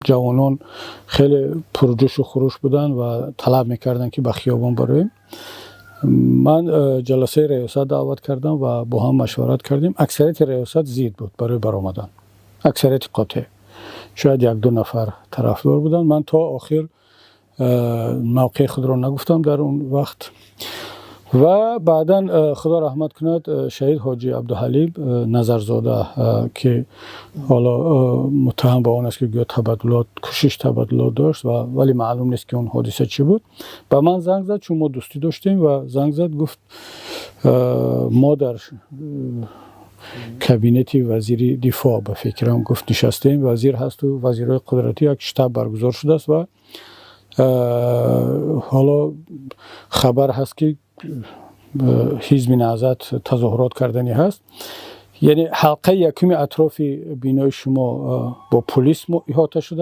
Ҷавонон хеле пурҷӯшу хуруш буданд ва талаб мекарданд, ки ба хиёбон бароем. Ман ҷаласаи риёсат даъват кардам ва бо ҳам машварат кардем. Аксарияти риёсат зид буд барои баромадан, аксарияти қотеъ, шояд як-ду нафар тарафдор буданд. Ман то охир мавқеи худро нагуфтам дар он вақт. Ва баъдан, Худо раҳмат кунад, шаҳид Ҳоҷӣ Абдуҳалим Назарзода, ки ҳоло муттаҳам ба он аст, ки гӯё табаддулот, кӯшиш табаддулот дошт, ва вале маълум нест, ки он ҳодиса чӣ буд, ба ман занг зад, чун мо дӯстӣ доштем, ва занг зад, гуфт: «Мо дар кабинети вазири дифоъ, ба фикрам, гуфт, нишастем, вазир ҳасту вазирҳои қудратӣ, як штаб баргузор шудааст ва ҳоло хабар ҳаст, ки Ҳизби Наҳзат тазоҳурот карданӣ ҳаст, яъне ҳалқаи якуми атрофи бинои шумо бо пулис иҳота шудааст».